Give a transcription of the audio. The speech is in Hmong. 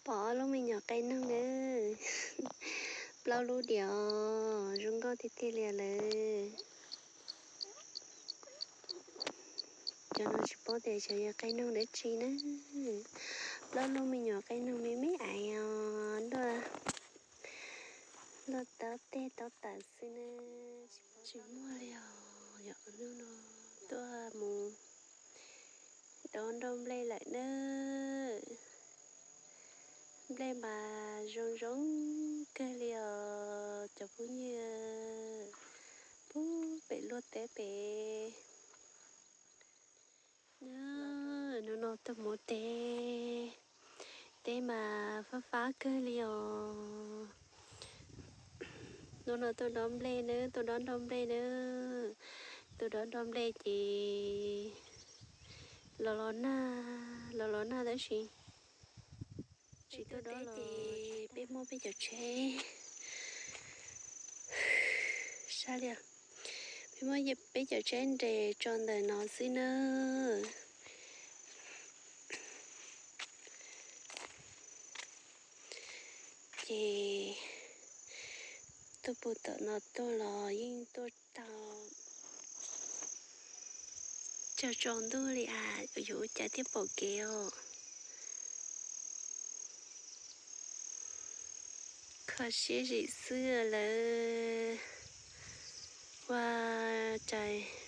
Pom ob lub me nyuam qe noog na, plaub lub diam, zoo nkauj tiag tiag li lawm. Cov no tsis paub tias xyov yog qe noog dab tsi na. Plaub lub me nyuam qe noog me me ais os, luaj, luaj taub teg taub taws xwb na. Tsis muaj li os, yog hnub no tuaj mus dob nroj nplej lawm na. Nplej mas zoo zoo kawg li os cov phooj ywg, puag pem luaj teb pem. Hnub no tuaj mus teb, teb mas fab fab kawg li os. Hnub no tuaj dob nplej nawb, tuaj dob nroj nplej nawb. Tuaj dob nroj nplej ces los los nag, los los nag tab sis tsis tuaj dob los. Peb muab peb cov tsheb, sab li, peb muab peb cov tsheb nres tso ntawm no xwb nawb. Ces tuaj puag tom no tuaj los yeej tuaj tau. Tsag tsaus ntuj li as, yuav ua cas thiaj pom kev os. Kho siab zim xwb lawm. Ua cas